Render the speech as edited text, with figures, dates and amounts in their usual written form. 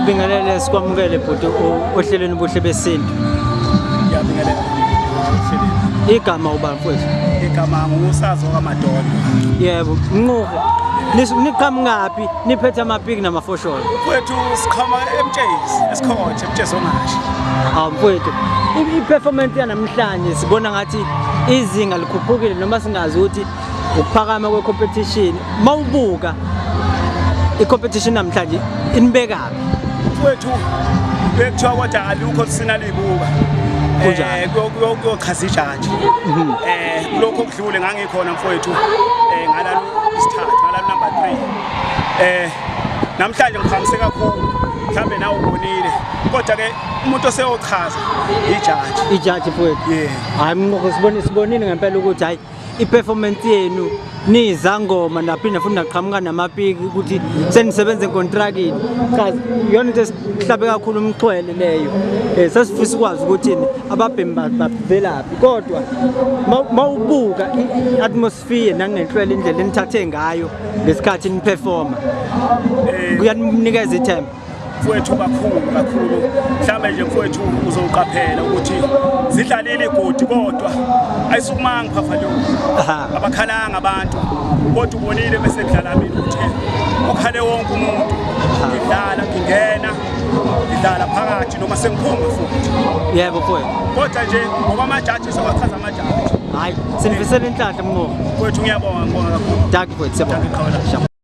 Sibingelele, sikwamukele bhuti ohlelweni Ubuhle Besintu. Ngiyabingelela ohlelweni. Igama ubani, mfowethu? Igama nguSazo kaMadondo. Yebo, Mnquhe. Niqhamukaphi? Niphethe amapiki namafosholo. Mfowethu, siqhamuka eMtshezi, esikhothe eMtshezi ongasho. Hawu mfowethu, i-performance yanamhlanje sibona ngathi izinga likhuphukile, noma singazi ukuthi ukuphakama kwe-competition. Mawubuka i-competition namhlanje, inibekaphi? Mfowethu, bekuthiwa kodwa alukho sinalibuka. Kunjani? Kuyochaza ijaji. Kulokho okudlule ngangikhona, mfowethu, ngalalo isithathu, ngalalo number 3. Namhlanje ngiphakamise kakhulu. Mhlambe nawe ubonile. Kodwa ke umuntu oseyochaza ijaji. Ijaji, mfowethu. Yeah. Hayi Mnquhe, sibonile ngempela ukuthi hayi, i-performance yenu niyizangoma, naphinde futhi naqhamuka namapiki ukuthi senisebenza enkontrakini. Cha, iyona into esihlabe kakhulu umxhwele leyo. Sasifisa ukwazi ukuthi ababhemi bavelaphi, kodwa mawubuka i-atmosphere nangenhlwele, indlela enithathe ngayo ngesikhathi niperforma, kuyanikeza ithemba. Mfowethu, kakhulu kakhulu. Mhlambe nje, mfowethu, uzoqaphela ukuthi zidlalile igodi, kodwa ayisukumanga phafalo. Abakhalanga abantu, kodwa ubonile bese kudlala mina ukuthi ukhale wonke umuntu. Ngidlala, ngingena, ngidlala phakathi noma sengiphuma futhi. Yebo mfowethu. Kodwa nje ngokwamajaji, sowachaza amajaji. Hayi, sinifisela inhlanhla, Mnquhe. Mfowethu, ngiyabonga, ngibonga kakhulu. Dankie mfowethu, siyabonga. Dankie, Qhawela. Sharp.